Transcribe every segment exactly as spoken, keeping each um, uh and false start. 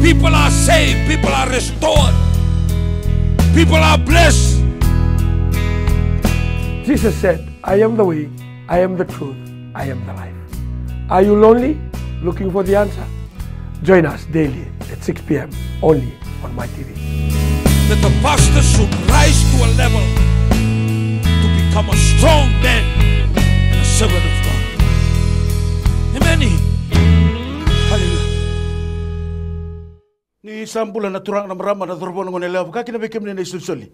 People are saved, people are restored, people are blessed. Jesus said, "I am the way, I am the truth, I am the life." Are you lonely, looking for the answer? Join us daily at six p.m. only on My T V. That the pastor should rise to a level to become a strong man and a servant of God. Amen. Hallelujah. Ni sa bula na turaga, na marama, na cauravou, na gone yalewa, vaka kina vei kemuni na isolisoli.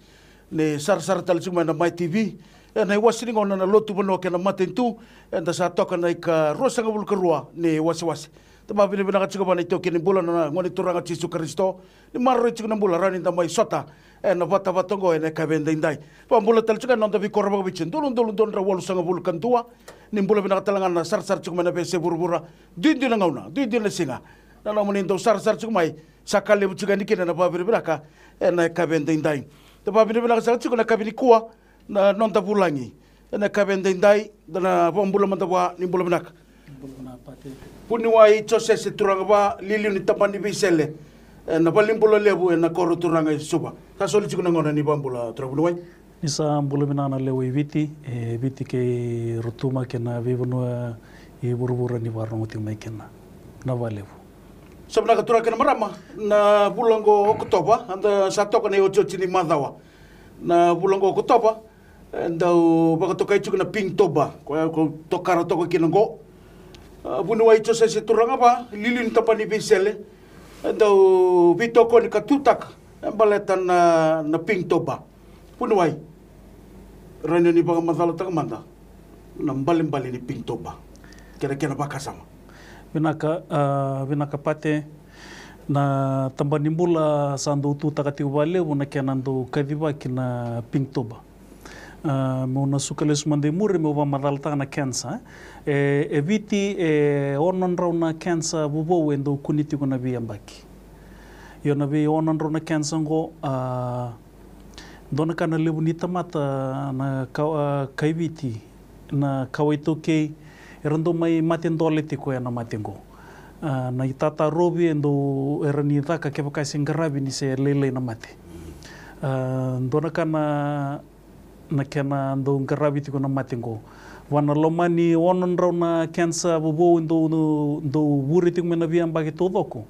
Ni sarasara tale tiko mai na My T V ena iwase ni gauna, na Lotu, Vanua kei na Matanitu. Eda sa toka na ikaruasagavulu ka rua ni wasewase. Da vakavinavinaka tiko vua na itaukei ni bula, na Gone Turaga Jisu Karisito, ni maroroi tiko na bula, rawa ni da mai sota ena vatavata oqo ena yakavi edaidai. Vakabula tale tiko ga na noda veikoro vakaviti, udolu dua na drau walusagavulu ka dua. Ni bula vinaka tale ga na sarasara tiko mai na veiyasai vuravura, duidui na gauna, duidui na siga. Na nomuni dau sarasara tiko mai, sa ka levu tiko yani kina na vakavinavinaka ena yakavi edaidai. Da vakavinavinaka saka tiko na yakavi nikua na noda vulagi ena yakavi edaidai. Da na vakabula mada vua, ni bula vinaka. Bula vinaka, Pate. Vuniwai Josese Turagava, liuliu ni Tabana ni Veisele ena valenibula levu ena koro turaga e Suva. Sa soli tiko na gauna ni vakabula, turaga vuniwai. Ni sa bula vinaka na lewe i Viti, e Viti kei Rotuma kei na veivanua i vuravura ni vakarorogo tiko mai kina. Na vakalevu. Sa vinaka turaga kei na marama, na vula oqo o Okotova, eda sa toka na iotioti ni macawa. Na vula oqo o Okotova, e dau vakatokai tiko na Pinktober, koya ko tokara toka kina oqo. A, vuniwai Josese Turagava, liuliu ni Tabana ni Veisele, e dau veitokoni ka tutaka e baleta na, na Pinktober. Vuniwai, rawa ni vakamacalataka mada na ibalebale ni Pinktober kei na kena vakasama. Vinaka, a, vinaka Pate. Na tabana ni bula sa dau tutaka tiko vakalevu na kena dau kacivaki na Pinktober. A, meu na suka lesu mada i muri meu vakamacalataka na kenisa. E, e Viti e ono na drau na kenisa vovou e dau kune tiko na veiyabaki. Io, na veiono na drau na kenisa oqo, a, dua na ka na levu ni tamata na ka, a, kai Viti, na kawa iTaukei, era dau mai mate dole tiko ena mate oqo. A, na itatarovi e dau, era ni caka kevaka se qaravi ni se lailai na mate. A, dua na ka na na kena dau qaravi tiko na mate oqo. Va na loma ni ono na drau na kenisa vovou e dau, dau vure tiko mai na veiyabaki taucoko.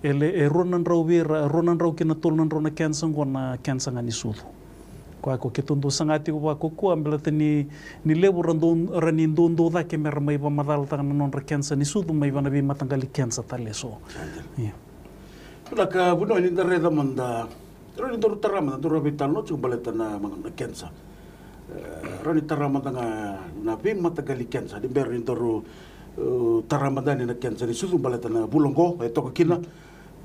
E le, e rua na drau vei ira, rua na drau ki na tolu na drau na kenisa oqo na kenisa ga ni sucu. Koya ko keitou dau saga tiko vakaukaua, baleta ni, ni levu ra dau, ra ni dau dau cake me ra mai vakamacalataka na nodra kenisa ni sucu mai vei na veimataqali kenisa tale eso. Ia. Vinaka, vuniwai, ni da raica mada, rawa ni daru tara mada, daru veitalanoa tiko baleta na, na kenisa. E, rawa ni tara mada ga na veimataqali kenisa, ni bera ni daru, e, tara mada yani na kenisa ni sucu baleta na vula oqo e toka kina.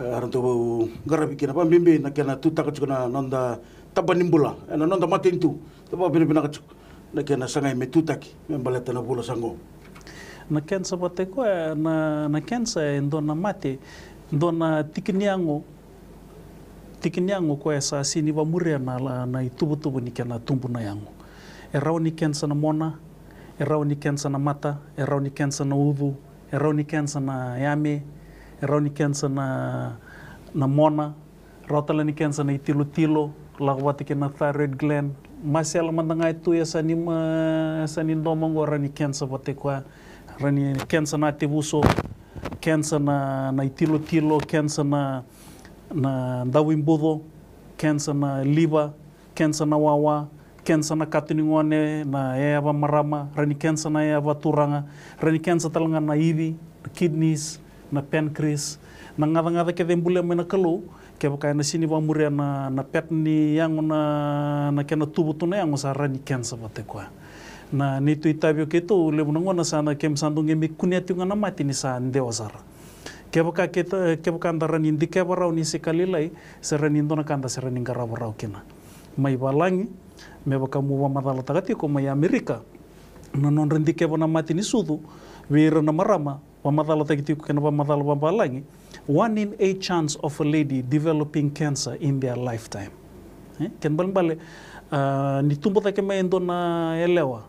E, era dau qaravi kina vakabibi na kena tutaka tiko na noda tabana ni bula ena noda matanitu. Da vakavinavinaka tiko na kena sagai me tutaki me baleta na vula sa oqo. Na kenisa vata koya, na, na kenisa e dua na mate, dua na tiki ni yago, tiki ni yago koya sa sega ni vakamuria na, na, na ituvatuva ni kena tubu na yago. E rawa ni kenisa na mona, e rawa ni kenisa na mata, e rawa ni kenisa na ucu, e rawa ni kenisa na yame, e rawa ni kenisa na, na mona, rawa tale ni kenisa na itilotilo, lako vata kei na thyroid gland. Masela mada ga e tu e yasa ni ma-, yasa ni domo oqo, rawa ni kenisa vata koya. Rawa ni kenisa na tevuso, kenisa na, na itilotilo, kenisa na, na davuibuco, kenisa na liva, kenisa na wawa, kenisa na katonigone, na yaya vamarama, rawa ni kenisa na yaya vaturaga, rawa ni kenisa tale ga na ivi, na kidneys, na pancreas, na gacagaca kece e bulia mai na Kalou. Kevaka ena sega ni vakamuria na, na pattern ni yago na, na kena tubu tu na yago, sa rawa ni kenisa vata koya. Na neitou itavi o keitou, levu na gauna sa na, keimami sa dau qai mai kunea tiko ga na mate ni sa dewa sara. Kevaka keita, kevaka da rawa ni dikeva rawa ni se ka lailai, se rawa ni dua na ka da se rawa ni qarava rawa kina. Mai valagi, me vaka meu vakamacalataka tiko mai Amerika, na nodra dikeva na mate ni sucu vei ira na marama, vakamacalataki tiko kei na vakamacala vakavalagi, one in eight chance of a lady developing cancer in their lifetime. E, kena ibalebale, a, ni tubu cake mai e dua na yalewa,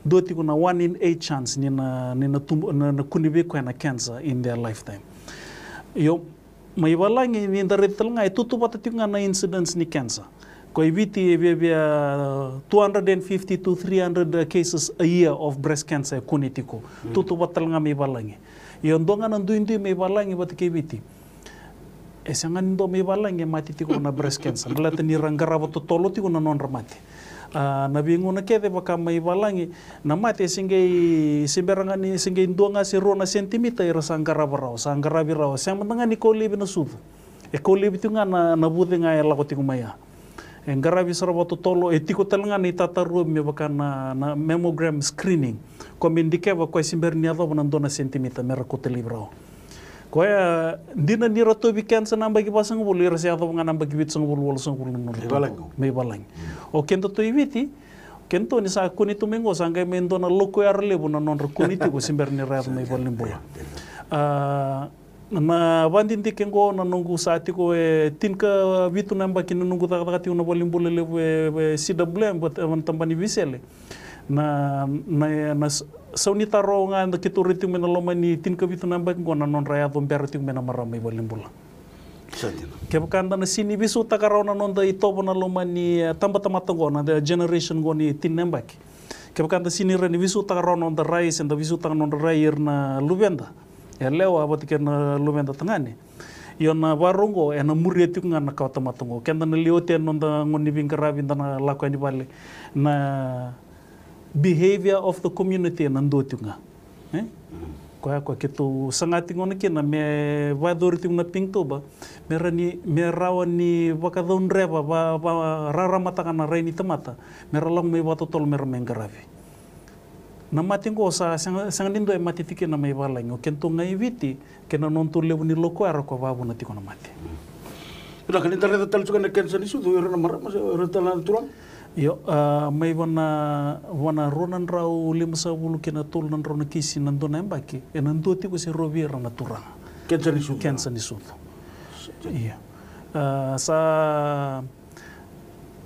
dua tiko na one in eight chance ni na, ni na tubu, na, na kune vei koya na cancer in their lifetime. Io, Mai valagi ni da raica tale ga e tautauvata tiko ga na incidence ni cancer. Ko i Viti e viavia two hundred and fifty to three hundred cases a year of breast cancer e kune tiko. Tautauvata tale ga mai valagi. Ia dua ga na duidui mai valagi vata kei Viti. E sega ni dua mai valagi e mate tiko na breast cancer. Baleta ni ra qarava totolo tiko na nodra mate. A, na veigauna kece vaka mai valagi, na mate e se qai, se bera ga ni se qai dua ga se rua na sentimita era sa qarava rawa, sa qaravi rawa. Sega mada ga ni kau laivi na sucu. E kau laivi tiko ga na, na vuce ga e lako tiko mai ya. E qaravi sara vakatotolo, e tiko tale ga na itatarovi me vaka na, na mammogram screening. Ko me dikeva ko e se bera ni yacova na dua na sentimita me ra kauta laivi rawa. Koya, dina ni ra tauvi cancer na yabaki vasagavulu, ira se yacova ga na yabaki vitusagavulu, walusagavulu na nodra tauvi mai valagi. O kedatou i Viti, kedatou ni sa kune tu mai qo, sa qai mai dua na lokoyara levu na nodra kune tiko se bera ni ra yaco mai valenibula. A, na vadidike qo na noqu sa tiko e tinikavitu na yabaki na noqu cakacaka tiko na valenibula levu e, e C W M, vata, vata na tabana ni veisele. Na, na, na s-, sau ni taro ga da keitou raica tiko mai na loma ni tinikavitu na yabaki qo na nodra yaco bera tiko mai na marama i valenibula. Sa dina. Kevaka da na sini veisautaka rawa na noda itovo na loma ni, e, tabatamata qo, na generation qo ni tini na yabaki. Kevaka da sini rai ni veisautaka rawa na noda rai, se da veisautaka na nodra rai ira na luveda yalewa vata kei na luveda tagane. Io na varau qo, ena muria tiko ga na kawatamata qo. Keda na lioti ena noda gauna ni veiqaravi da na lako yani vale. Na behavior of the community ena dua tiko ga. E? Koya koya keitou saga tiko gona kina me vakayacori tiko na Pinktober. Me rawa ni, me rawa ni vakacaudreva, va, vararamataka na rai ni tamata. Me ra lako mai vakatotolo me ra mai qaravi. Na mate qo sa sega, sega ni dua e mate tiko kina mai valagi. O kedatou ga i Viti, kei na nodatou levu ni lokoyara ko vavuna tiko na mate. Vinaka, ni da raica tale tiko na kenisa ni sucu, o ira na marama, se o ira tale na turaga? Io, a, mai vana, vana rua na drau limasagavulu kei na tolu na drau na kisi na dua na yabaki, ena dua tiko se rua vei ira na turaga. Kenisa ni sucu. Kenisa ni sucu. Io. A, sa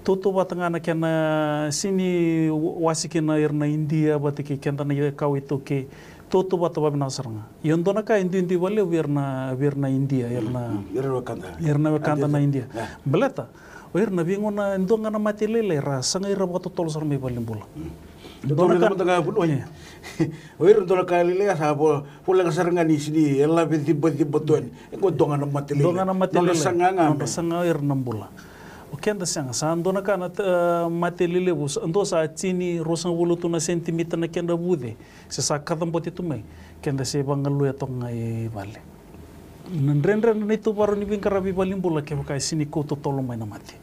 tautauvata ga na kena sini wasi kina ira na Idia vata kei keda na kawa iTaukei. Tautauvata vavinaka sara ga. Ia dua na ka e duidui vakalevu vei ira na, vei ira na Idia, ira na, ira na wekada, ira na wekada na Idia. Baleta o ira na veigauna e dua ga na mate lailai ra sagai ira vakatotolo sara mai valenibula. Dua na ka mada ga vuniwai. O ira dua na ka lailai sa vo, voleka sara ga ni sini e lave cibaciba tu yani. E qo dua ga na mate lailai. Dua ga na mate lailai. Nodra saga ga me, nodra saga ira na bula. O keda sega, sa dua na ka na, e, mate lelevu, sa, dua sa tini, ruasagavulu tu na sentimita na keda vuce, se sa kacabote tu mai, keda se vagaluya toka ga i vale. Na dredre na neitou varau ni veiqaravi valenibula kevaka e sini kau totolo mai na mate.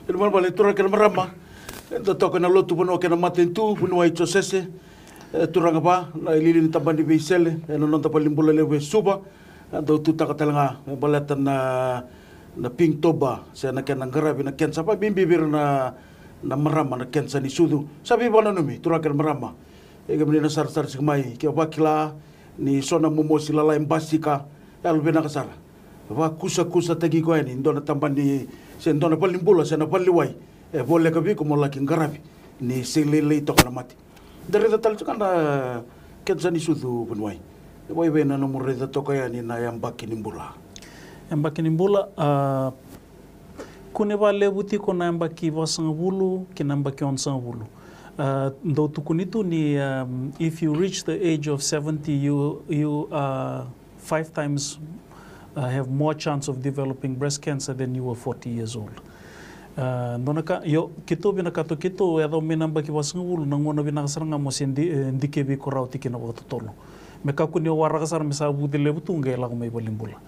Ena ibalebale turaga kei na marama, eda toka ena lotu vanua kei na matanitu, vuniwai Josese, e, turaga va, na iliuliu ni tabana ni veisele ena noda valenibula levu e Suva. E dau tutaka tale ga me baleta na, na Pinktober, se na kena qaravi na kenisa, vakabibi vei ira na, na marama na kenisa ni sucu. Sa veivakananumi turaga kei na marama. E kemuni na sarasara tiko mai, ke vakila ni so na momosi lalai basika, yalovinaka sara. Vakusakusataki iko yani dua na tabana ni, se dua na valenibula se na valeniwai e voleka vei iko mo laki qaravi, ni se lailai toka na mate. Da raica tale tiko na kenisa ni sucu vuniwai. E vakaivei na nomu raica toka yani na yabaki ni bula? Yabaki ni bula, a, kune vakalevu tiko na yabaki vasagavulu kei na yabaki onosagavulu. A, dau tukuni tu ni, um, if you reach the age of seventy, you, you are five times, uh, have more chance of developing breast cancer than you were forty years old. Uh, dua na ka, io, keitou vinakata o keitou, e yaco mai na yabaki vasagavulu, na gauna vinaka sara ga mo se di-, e, dikevi iko rawa tiko kina vakatotolo. Me kakua ni o waraka sara me sa vuce levu tu qai lako mai valenibula.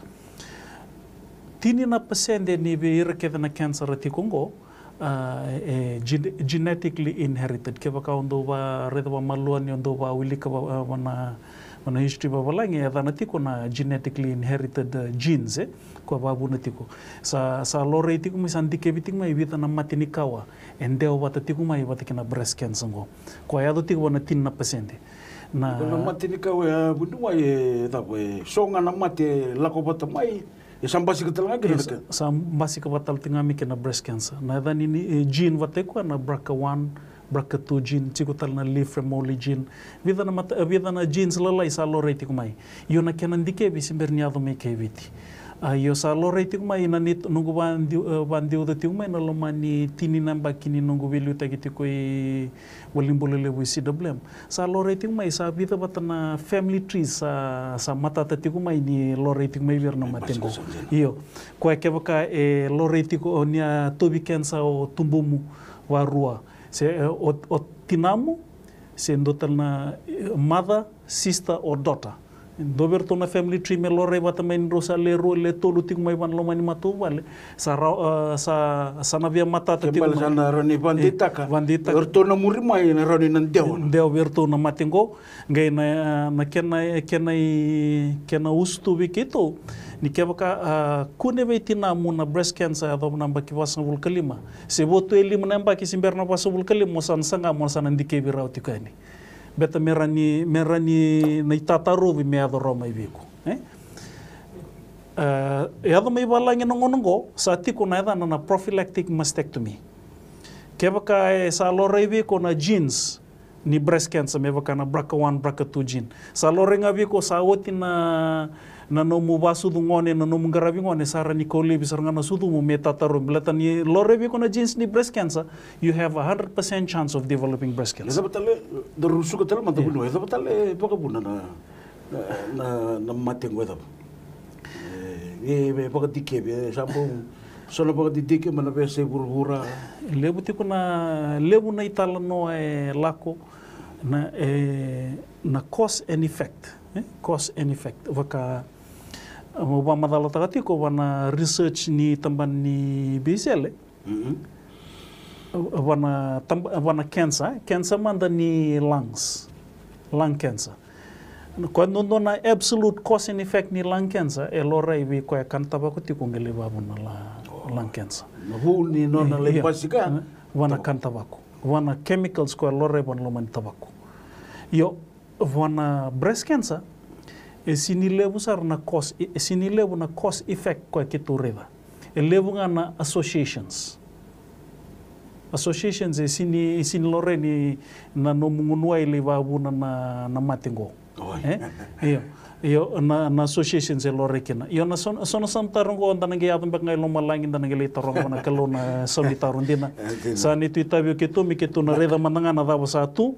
Tini na pasede ni vei ira kece na cancer tiko oqo, a, e gene-, genetically inherited. Kevaka o dou va raica vamalua ni o dou va wilika va, a, vana, vana history vavalagi, e yacana tiko na genetically inherited, a, genes, e, ko vavuna tiko. Sa, sa laurai tiko mai, sa dikevi tiko mai vica na mate ni kawa e dewa vata tiko mai vata kei na breast cancer oqo. Ko yaco tiko vana tini na pasede. Na, na mate ni kawa, e, vuniwai, e cava, e so ga na mate e lako vata mai, e sa basika tale ga kina na, sa basika vata tale tiko ga mai kei na breast cancer. Na yaca ni, ni, e, gene vata iko na B R C A one, B R C A two gene, tiko tale na Li Fremoly gene. Vica na mata, e, vica na genes lalai sa laurai tiko mai. Io na kena dikevi se bera ni yaco mai kei Viti. A, io, sa laurai tiko mai na ni noqu vadiu, e, vadiuca tiko mai na loma ni tini na yabaki ni noqu veiliutaki tiko i valenibula levu i C W M. Sa laurai tiko mai, sa vica vata na family trees sa, sa matata tiko mai ni laurai tiko mai vei ira na mate qo. Io, koya kevaka e laurai tiko o ni a tauvi kenisa o tubumu varua, se, e, o, o tinamu, se dua tale na, e, mother, sister or daughter. Dua vei iratou na family tree me laurai vata mai ni drau sa le rua, le tolu tiko mai vana loma ni matavuvale. Sa ra, e, sa, sa na via matata tiko mai. Sa na rawa ni vakadeitaka. E, vakadeitaka. Eratou na muri mai na rawa ni na dewa. Dewa vei iratou na mate qo. Qai na, na kena, kena i, kena usutu vei keitou. Ni kevaka, a, kune vei tinamu na breast cancer yacova na yabaki vasagavulu ka lima. Se votu e lima na yabaki se bera na vasagavulu ka lima, mo sa na saga mo sa na dikevi rawa tiko yani. Beta me rawa ni, me rawa ni na itatarovi me yaco rawa mai vei iko, e? E, yaco mai valagi na gauna oqo, sa tiko na yacana na prophylactic mastectomy. Kevaka e sa laurai vei iko na genes ni breast cancer, me vaka na brca one, brca two gene. Sa laurai ga vei iko sa oti na na nomu vasucu gone, na nomu qaravi gone, sa rawa ni kau laivi sara ga na sucumu me tatarovi. Baleta ni laurai vei iko na genes ni breast cancer, you have a hundred percent chance of developing breast cancer. E cava tale, daru suka tale mada vuniwai, e cava tale e vakavuna na, na, na, na mate qo, e cava? E, e, e vakadikevi, e sa bau so na vakadidike mai na veiyasai vuravura. Levu tiko na, levu na italanoa e lako, na, e, na cause and effect. E, cause and effect. Vaka, e, au vakamacalataka tiko va na research ni tabana ni veisele. Va na tab-, va na cancer, e? Cancer mada ni lungs. Lung cancer. Koya dodonu na absolute cause and effect ni lung cancer, e laurai vei koya kana tavako tiko qai lai vavuna na la-, lung cancer. Na vu ni nona lai basika. Va na kana tavako. Va na chemicals koya laurai va na loma ni tavako. Io, va na breast cancer, e sini levu sara na cause, e sini levu na cause effect koya keitou raica. E levu ga na associations. Associations e sini, e sini laurai ni na nomu gunu wai lai vavuna na, na mate qo. E? Io. Io, na, na associations e laurai kina. Io, na so, so na saunitaro qo, da na qai yaco beka ga i lomalagi, da na qai lai taroga va na Kalou na saunitaro dina. Sa ni tu itavi o keitou, me keitou na raica mada ga na cava sa tu,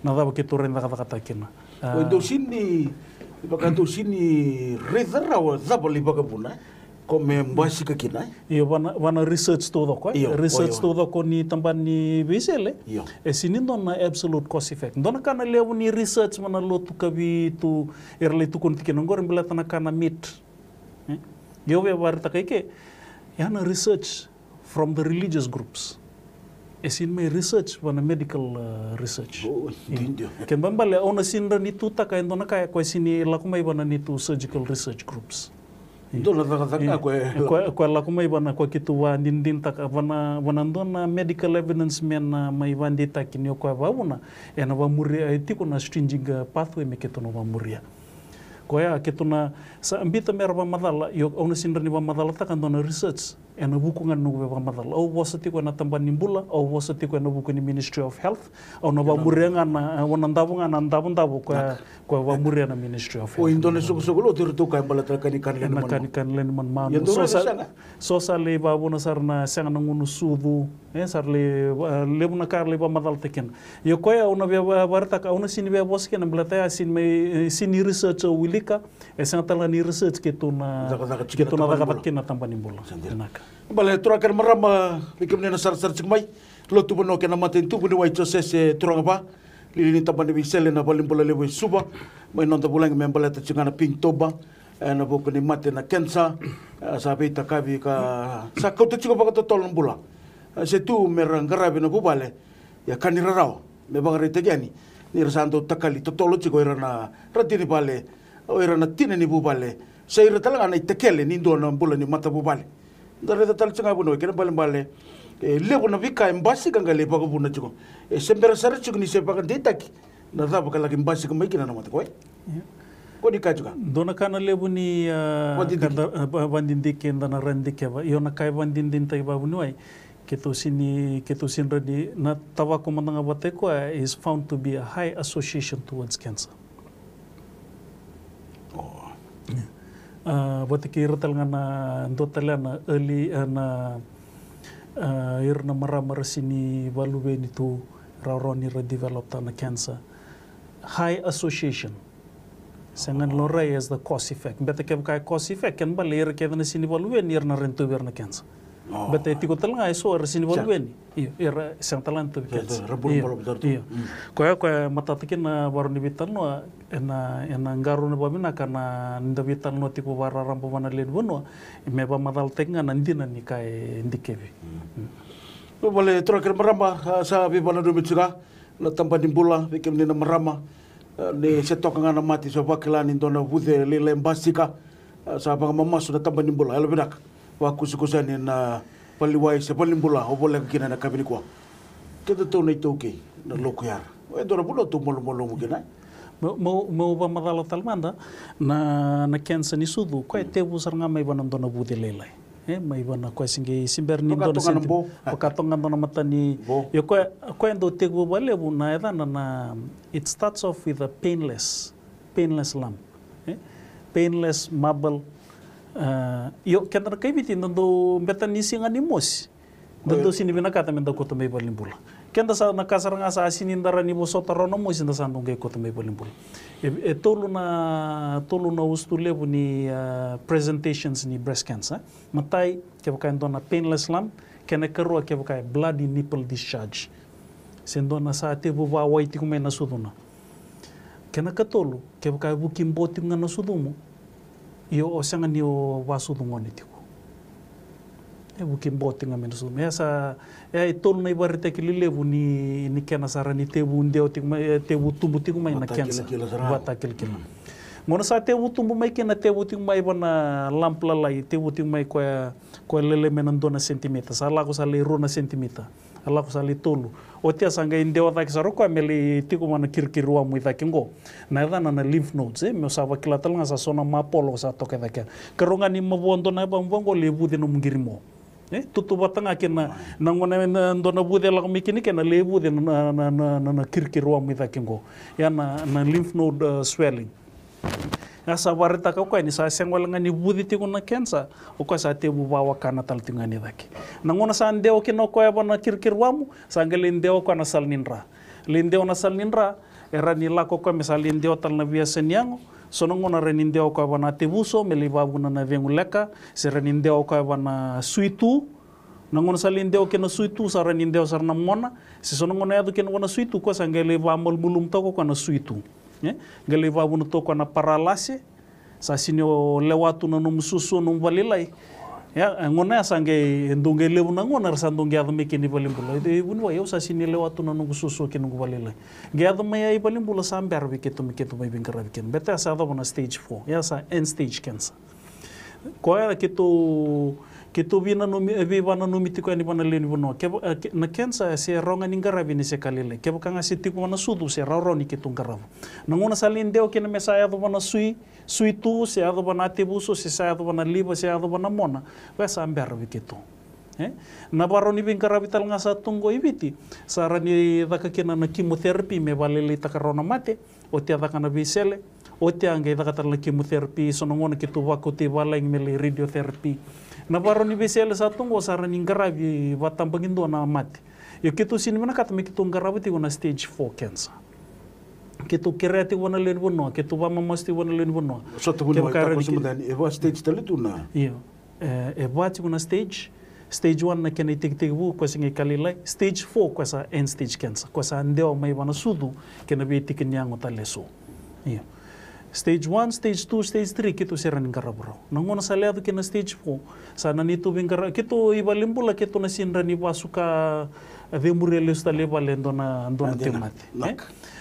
na cava keitou rawa ni cakacakataka kina. Oi, dou sini, vaka dou sini raica rawa cava lai vakavuna ko me basika kina. Io, va na, va na research taucoko, e? Research taucoko ni tabana ni veisele. Io. E sini dua na absolute cause effect. Dua na ka na levu ni research va na lotu kavitu era lai tukuna tiko kina qori baleta na ka na meat. E? Io, via vakaraitaka i ke, ya na research from the religious groups. E sini mai research va na medical, e, research. Kena ibalebale, au na sini rawa ni tutaka e dua na ka e koya sini lako mai va na neitou surgical research groups. Dua na cakacaka koya, koya lako mai va na, koya keitou vakadinadinataka va na, va na dua na medical evidence me na mai vakadeitaki ni o koya vavuna, e na vamuria, e tiko na stringing, e, pathway me keitou na vamuria. Koya keitou na, sa biuta me ra vakamacala, io, au na sini rawa ni vakamacalataka dua na research. E na vuku ga ni noqu veivakamacala. Au vosa tiko e na tabana ni bula, au vosa tiko e na vuku ni Ministry of Health, au na vamuria ga na, au na davo ga na davodavo koya, koya vamuria na Ministry of Health. Oi, dua na soqosoqo lotu eratou kaya baleta na ka ni kana lewe ni manumanu. Ka ni kana lewe ni manumanu. So sa, so sa lai vavuna sara na sega na gunu sucu, e, sa ra lai, e, levu na ka era lai vakamacalataka kina. Io koya au na via vakaraitaka, au na sini via vosa kina baleta ya sini mai, e, sini research au wilika, e sega tale ga ni research keitou na, keitou na cakacaka kina na tabana ni bula. Vinaka. Bale, turaga kei na marama, vei kemuni na sarasara tiko mai. Lotu vanua kei na matanitu, vuniwai Josese Turagava, lili ni tabana ni veisele na valenibula levu e Suva. Mai noda vulagi me baleta tiko ga na Pinktober, e, na vuku ni mate na kenisa, e, sa veitakavi ka sa kauta tiko vakatotolo na bula. E, se tu me ra qaravi na vuvale, ia ka ni rarawa me vakaraitaki yani ni ra sa dau takali totolo tiko o ira na radini vale, o ira na tina ni vuvale, se ira tale ga na itakele ni dua na bula ni matavuvale. Da raica tale tiko ga vuniwai, kena ibalebale, e levu na veika e basika qai lai vakavuna tiko. E se bera sara tiko ni se vakadeitaki na cava ka laki basika mai kina na mate qo. Ia. Ko ni kaya tiko ga. Dua na ka na levu ni, a, vakadidike. Ka da, a, va-, vakadidike da na rawa ni dikeva. Io, na ka e vakadidinataki vakavuniwai, keitou sini, keitou sini rawa ni, na tavako mada ga vata i koya is found to be a high association towards cancer. Io. A, vata kei ira tale ga na dua tale na early, a, na, a, ira na marama ra sini vakaluveni tu, rawa ni ra develop taka na cancer. High association. Sega ni laurai as the cause effect. Beta kevaka e cause effect, kena bale ira kece na sini vakaluveni ira na rairai tu vei ira na cancer. Beta e tiko tale ga e so era sini vakaluveni. Io, era sega tale ga ni tu vei cancer. Io. Koya, koya matata kina na vakarau ni veitalanoa, ena, ena qarauna vakavinaka na ni da veitalanoa tiko vakararaba vua na lewe ni vanua, me vakamacalataki ga na dina ni ka e dikevi. Vale, turaga kei na marama, a, sa veivakananumi tiko ga na taba ni bula vei kemuni na marama. A, ni se toka ga na mate, se vakila ni dua na vuce lailai basika. A, sa vakamamasu na taba ni bula, yalovinaka. Vakusakusa yani na valeniwai se valenibula o voleka kina ena yakavi nikua. Kedatou na iTaukei na lokuya, e dua na vanua tou malumalumu kina. Meu, meu, meu vakamacala tale mada na, na kenisa ni sucu, koya e tekivu sara ga mai vua na dua na vuce lailai. E, mai vua na koya se qai se bera ni dua na senti, vakatoka ga dua na mata ni bo. Io, koya, koya e dau tekivu vakalevu na yacana na, it starts off with a painless, painless lump. E? Painless marble. A, io, keda na kai Viti da dau beta ni siga ni mosi. Da dau sini vinakata me da kauta mai valenibula. Keda sa na ka sara ga sa sini da rawa ni vosota rawa na mosi da sa dau qai kauta mai valenibula. E, e tolu na, tolu na usutu levu ni, a, presentations ni breast cancer. Matai, kevaka e dua na painless lump, kena ikarua kevaka e bloody nipple discharge. Se dua na sa tekivu vakawai tiko mai na sucuna. Kena ikatolu, kevaka e vuki bo tiko ga na sucumu, io o sega ni o vakasucu gone tiko. E vuki bo tiko ga mai na sucumu. E sa, e tolu na ivakaraitaki lelevu ni, ni kena sa rawa ni tekivu dewa tiko mai, e tekivu tubu tiko mai na kenisa. Vakatakilakila sara. Vakatakilakila. Gauna sa tekivu tubu mai kina, tekivu tiko mai vua na lump lalai, tekivu tiko mai koya, koya lailai mai na dua na sentimita. Sa lako sa lai rua na sentimita. A lako sa lai tolu. Oti ya sa qai dewa cake sara o koya me lai tiko vua na kirikiriwamu i cake qo. Na yacana na lymph nodes, e, meu sa vakila tale ga sa so na mapolo sa toka i cake ya. Karua ga ni mavoa dua na yavamu vaqo lai vuce nomu qirimo. E, tutu vata ga kina na gauna e dua na vuce e lako mai kina kena lai vuce na, na, na, na, na kirikiriwamu i cake qo. Ya na, na lymph node, a, swelling. Ya sa vakaraitaka o koya ni sa sega wale ga ni vuce tiko na kenisa, o koya sa tekivu vakawakana tale tiko ga ni cake. Na gauna sa dewa kina o koya vua na kirikiriwamu, sa qai lai dewa o koya na sala ni dra. Lai dewa na sala ni dra, e rawa ni lako o koya me sa lai dewa tale na veiyasa ni yago. So na gauna rawa ni dewa o koya vua na atevuso me lai vakavuna na cegu leka, se rawa ni dewa o koya vua na sui tu. Na gauna sa lai dewa kina na sui tu, sa rawa ni dewa sara na mona. Se so na gauna yaco kina vua na sui tu, koya sa qai lai vakamalumalumutaka o koya na sui tu. E? Qai lai vakavuna tu o koya na paralase. Sa sini o lewa tu na nomu suasua, nomu valelailai. Ia, e, gauna ya sa qai, e dau qai levu na gauna era sa dau qai yaco mai kina i valenibula. E, e, vuniwai, au sa sini lewa tu na noqu suasua kei noqu valelailai. Qai yaco mai ya i valenibula sa bera vei keitou me keitou mai veiqaravi kina. Beta ya sa yacova na stage four. Ya sa end stage cancer. Koya keitou, keitou veinanumi, e, veivakananumi tiko yani vua na lewe ni vanua. Keva, e, ke, na kenisa se rawa ga ni qaravi ni se ka lailai. Kevaka ga se tiko vua na sucu se rawarawa ni keitou qarava. Na gauna sa lai dewa kina me sa yaco vua na sui, sui tu, se yaco vua na atevuso, se sa yaco vua na liva, se yaco vua na mona. Koya sa bera vei keitou. E? Na vakarau ni veiqaravi tale ga sa tu qo i Viti. Sa rawa ni caka kina na chemotherapy me vakalailaitaka rawa na mate. Oti a caka na veisele, oti a qai caka tale na chemotherapy, so na gauna keitou vakauti valagi me lai radiotherapy. Na vakarau ni veisele sa tu qo sa rawa ni qaravi vakatabakidua na mate. Io keitou sini vinakata me keitou qarava tiko na stage four cancer. Keitou kerea tiko vua na lewe ni vanua, keitou vakamamasu tiko vua na lewe ni vanua. Sota vuniwai, kevaka e rawa ni ke- Madani, e va stage tale tu na. Io. E, e va tiko na stage. Stage one na kena itekitekivu, koya sa qai ka lailai. Stage four, koya sa end stage cancer. Koya sa dewa mai vua na sucu kei na veitiki ni yago tale eso. Io. Stage one, stage two, stage three, keitou se rawa ni qarava rawa. Na gauna sa lai yaco kina stage four, sa na neitou veiqaravi, keitou i valenibula, keitou na sini rawa ni vakasuka, a, cemuria lesu tale i vale e dua na, dua na tauvimate. E?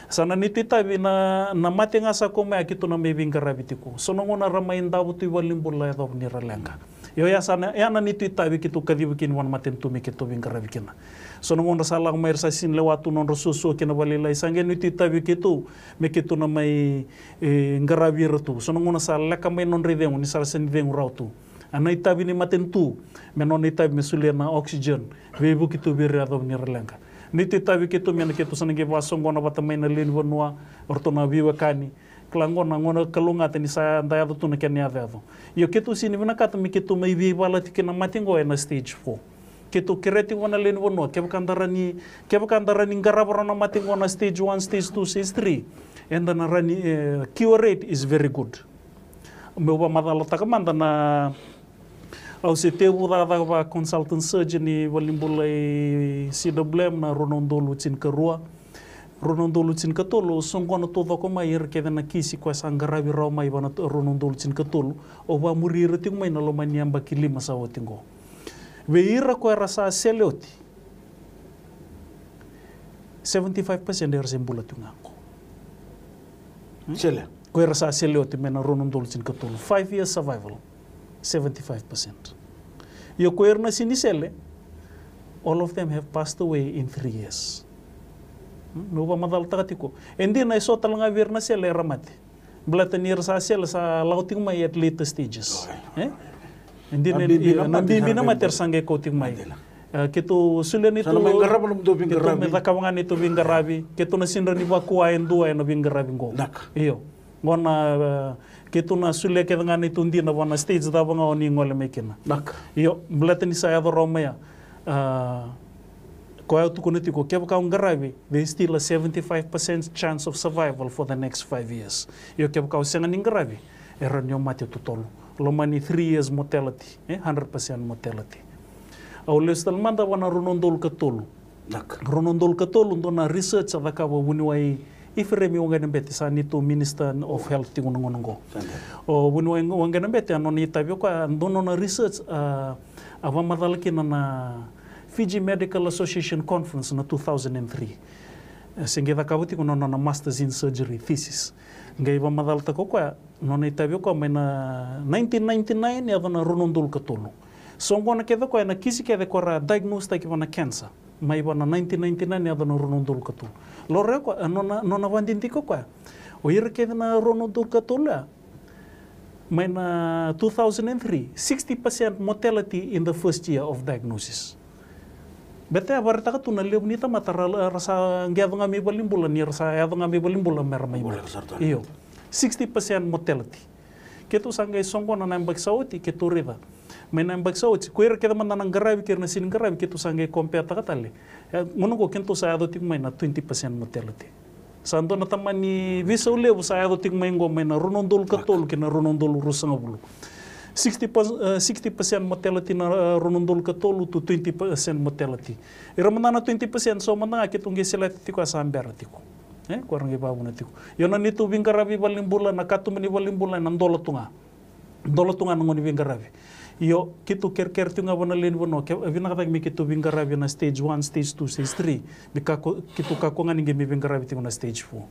Sa na neitou itavi na, na mate ga sa kau mai ya keitou na mai veiqaravi tiko. So na gauna ra mai davo tu i valenibula yacova ni ra leqa. Io ya sa na, ya na neitou itavi keitou kaciva kina vua na matanitu me keitou veiqaravi kina. So na gauna sa lako mai ra sa sini lewa tu nodra suasua kei na valelailai, sa qai neitou itavi keitou me keitou na mai, e, qaravi ira tu. So na gauna sa leka mai nodra icegu ni sa ra sini cegu rawa tu. A na itavi ni matanitu me nona itavi me solia na oxygen, veivuke tu vei ira yacova ni ra leqa. Neitou itavi keitou me na keitou sa na qai vakasoqona vata mai na lewe ni vanua, o ratou na veiwekani, Kila qo na gauna kalougata ni sa da yaco tu na kena yacoyaco. Io keitou sini vinakata me keitou mai veivala tiko kina na mate qo ena stage four. Keitou kerea tiko vua na lewe ni vanua, kevaka da rawa ni, kevaka da rawa ni qarava rawa na mate qo na stage one, stage two, stage three, eda na rawa ni, eh, cure rate is very good. Meu vakamacalataka mada na Au se tekivu cakacaka vaka consultant surgeon i valenibula i C W M na rua na udolu tinikarua. Rua na udolu tinikatolu, au soqona taucoko mai ira kece na kisi koya sa qaravi rawa mai vaka na rua na udolu tinikatolu. Au vakamuri ira tiko mai na loma ni yabaki lima sa oti qo. Vei ira koya era sa sele oti, seventy five percent era se bula tiko ga qo. Sele. Ko ira sa sele oti mai na rua na udolu tinikatolu. Five years survival, seventy five percent. Io ko ira na sini sele, all of them have passed away in three years. Hmm? Meu vakamacalataka tiko. E dina e so tale ga vei ira na sele era mate. Baleta ni ira sa sele sa lako tiko mai at later stages. E? E dina, na bibi na mate era sa qai kau tiko mai. Keitou solia neitou, keitou me cakava ga neitou veiqaravi, keitou na sini rawa ni vakua e dua ena veiqaravi qo. Io. Qo na, e, keitou na solia kece ga neitou dina vua na stage cava ga o ni gole mai kina. Io, baleta ni sa yaco rawa mai ya. A, koya au tukuna tiko, kevaka au qaravi, there is still a seventy five percent chance of survival for the next five years. Io kevaka au sega ni qaravi, e rawa ni au mate totolo. Loma ni three years mortality, e, hundred percent mortality. Au lesu tale mada vua na rua na udolu ka tolu. Rua na udolu ka tolu, dua na research a cakava o vuniwai Iferemi Waqainabete, sa neitou Minister of Health tiko na gauna qo. O vuniwai Waqainabete, a nona itavi o koya, dua nona research a, a vakamacala kina na Fiji Medical Association Conference na two thousand and three. E, se qai cakava tiko na nona Masters in Surgery thesis. Qai vakamacalataka o koya, nona itavi o koya mai na nineteen ninety-nine yaco na rua na udolu ka tolu. Soqona kece o koya na kisi kece ko ra diagnose taki vua na cancer mai vua na nineteen ninety-nine yaco na rua na udolu ka tolu. Laurai o koya, e, nona, nona vakadidike o koya, o ira kece na rua na udolu ka tolu ya, mai na two thousand and three, sixty percent mortality in the first year of diagnosis. Beta ya vakaraitaka tu na levu ni tamata ra, ra sa qai yaco ga mai valenibula, ni ra sa yaco ga mai valenibula me ra mai mate. Io. Sixty percent mortality. Keitou sa qai soqona na yabaki sa oti, keitou raica. Mai na yabaki sa oti, ko ira kece mada na qaravi kei ira na sini qaravi, keitou sa qai compare taka tale. E, gauna qo keitou sa yaco tiko mai na twenty percent mortality. Sa dua na tamani veisau levu sa yaco tiko mai qo mai na rua na udolu ka tolu kei na rua na udolu ruasagavulu. Sixty percent, e, sixty percent mortality na, e, rua na udolu ka tolu to twenty percent mortality. Ira mada na twenty percent, so mada ga keitou qai seleta tiko ya sa bera tiko. E, ko ira qai vakavuna tiko. Io na neitou veiqaravi valenibula, na katuba ni valenibula, ena dola tu ga. Dola tu ga na gauna ni veiqaravi. Io, keitou kerekere tiko ga vua na lewe ni vanua, ke, e vinaka cake me keitou veiqaravi ena stage one, stage two, stage three. Me kakua, keitou kakua ga ni qai mai veiqaravi tiko na stage four.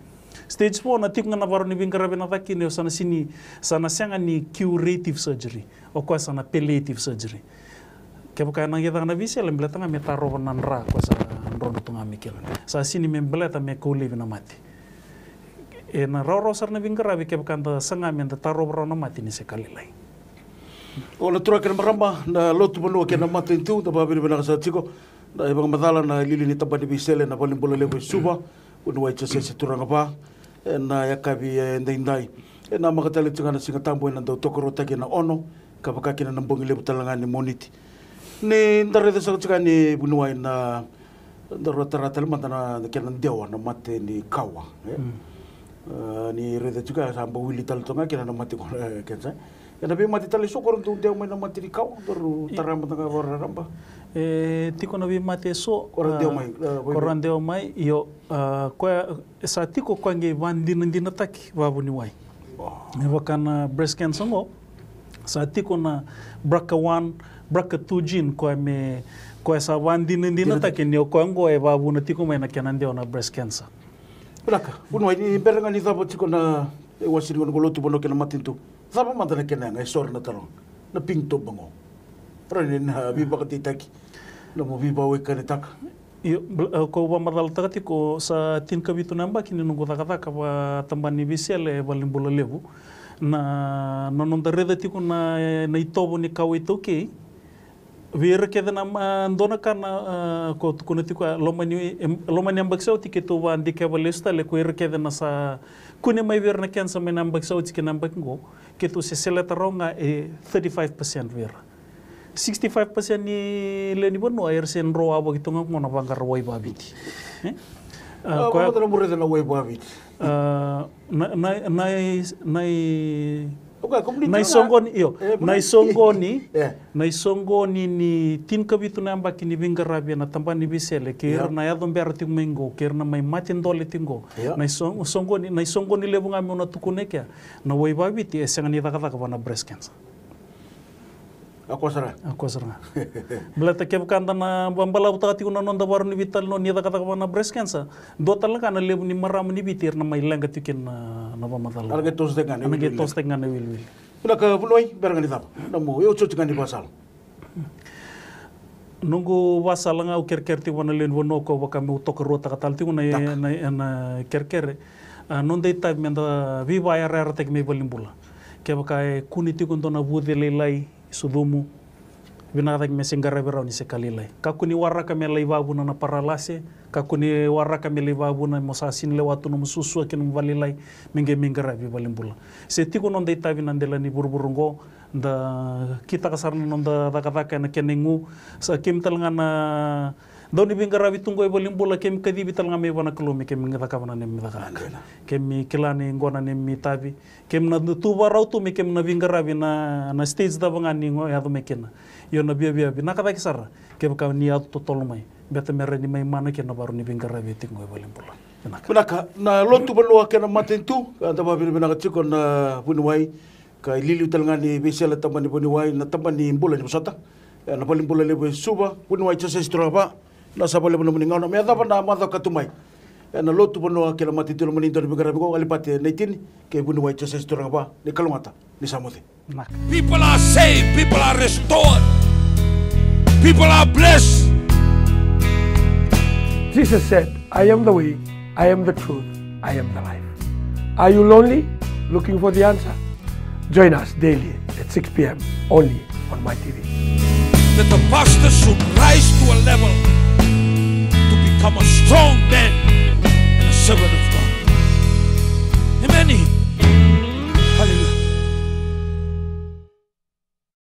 Stage four na tiko ga na ivakarau ni veiqaravi ena caka kina, io sa na sini, sa na sega ni curative surgery. O koya sa na palliative surgery. Kevaka ena qai caka na veisele, baleta ga me tarova na dra koya sa drodro tu ga mai kina. Sa sini me baleta me kau laivi na mate. Ena rawarawa sara na veiqaravi kevaka da saga me da tarova rawa na mate ni se ka lailai. O na turaga kei na marama, na lotu vanua kei na matanitu, da vakavinavinaka sara tiko. Na ivakamacala na lili ni tabana ni veisele na valenibula levu e Suva, vuniwai Josese Turaga Va, ena yakavi edaidai. E namaka tale tiko ga na Siga Tabu ena dau tokaruataki ena ono, ka vaka kina na bogi levu tale ga ni Moniti. Ni da raica saka tiko ga ni vuniwai na, daru a tara tale mada na kena dewa na mate ni kawa, e? Mm. A, ni raica tiko ga sa bau wili tale toka ga kina na mate ko na kensa. Ena veimate tale eso ko ra dau dewa mai na mate ni kawa, daru tara mada ga vakararaba. E tiko na veimate eso ko ra dewa mai, a, ko ra dewa mai, io, a, koya sa tiko koya qai vakadinadinataki vakavuniwai. E vaka na breast cancer qo, sa tiko na BRCA one, BRCA two gene, koya me, koya sa vakadinadinataki ni o koya qo e vakavuna tiko mai na kena dewa na breast cancer. Vinaka, vuniwai, ni bera ga ni cava tiko na iwase ni gauna qo, lotu vanua kei na matanitu. Cava mada na kena yaga, e so era na taroga, na pink topper qo? Rawa ni na veivakadeitaki, na mo veivakawaikanitaka. Io, bl-, e, kau vakamacalataka tiko sa tinikavitu na yabaki ni noqu cakacaka vakatabana ni veisele e valenibula levu. Na, na noda raica tiko na, na itovo ni kawa iTaukei. Vei ira kece na, a, dua na ka na, a, ko tukuna tiko, a, loma ni, em, loma ni yabaki sa oti keitou vakadikeva lesu tale ko ira kece na sa kune mai vei ira na cancer mai na yabaki sa oti kei na yabaki qo, keitou se seleta rawa ga e thirty-five percent vei ira. Sixty-five percent ni lewe ni vanua era se dro wavoki tu ga qo na vaqara wai vaviti. E? A, a, koya vata na mureza na wai vaviti. A, na, na, na, na, na isoqoni, io, na isoqoni, na isoqoni ni tinikavitu na yabaki ni veiqaravi ena tabana ni veisele, kei ira na yaco bera tiko mai qo, kei ira na mai mate dole tiko qo. Na iso-, isoqoni, na isoqoni levu ga meu na tukuna e kea, na wai vaviti e sega ni cakacaka vua na breast cancer. A koya sara. A koya sara ga. Baleta kevaka da na ba-, balavutaka tiko na noda vakarau ni veitalanoa ni cakacaka vua na breast cancer, dua tale ga na levu ni marama ni Viti era na mai leqa tiko kina na, na vakamacala. Era na qai tosotaki ga na iwiliwili. Vinaka vuniwai, bera ga ni cava, na nomu iotioti ga ni vakasala. Noqu vakasala ga au kerekere tiko vua na lewe ni vanua, ko vaka meu tokaruataka tale tiko na, na, na kerekere. A, noda itavi meda veivakayarayarataki mai valenibula. Kevaka e kune tiko e dua na vuce lailai, sucumu, vinaka cake me se qaravi rawa ni se ka lailai. Kakua ni waraka me lai vakavuna na paralase, kakua ni waraka me lai vakavuna mo sa sega ni lewa tu nomu suasua kei nomu valelailai, me qai mai qaravi valenibula. Se tiko noda itavi na dela ni vuravura oqo, da kitaka sara na noda cakacaka ena kena igu. Sa keimami tale ga na dau ni veiqaravi tu qo e valenibula, keimami kacivi tale ga mai vua na Kalou me keimami cakava na neimami cakacaka. Keimami kila ni qo na neimami itavi. Keimami na tu vakarau tu me keimami na veiqaravi na, na stage cava ga ni qo e yaco mai kina. Io, na viavia vinaka cake sara kevaka ni yaco totolo mai, beta me rawa ni mai mana kina na vakarau ni veiqaravi e tiko qo e valenibula. Vinaka. Vinaka. Na lotu, vanua kei na matanitu, da vakavinavinaka tiko na vuniwai, ka iliuliu tale ga ni veisele tabana ni vuniwai, na tabana ni bula ni vosota. Ena valenibula levu e Suva, vuniwai Josese Turaga Va, na sa vakalevu na nomuni gauna me yacova na macawa ka tu mai. Ena lotu, vanua kei na matanitu, loma ni dua na veiqaravi qo, Alipate Naitini kei vuniwai Josese Turaga Va, ni kalougata, ni sa moce. Vinaka. People are saved, people are restored, people are blessed. Jesus said, "I am the way, I am the truth, I am the life." Are you lonely, looking for the answer? Join us daily at six p.m. only on My T V. That the pastor should rise to a level to become a strong man.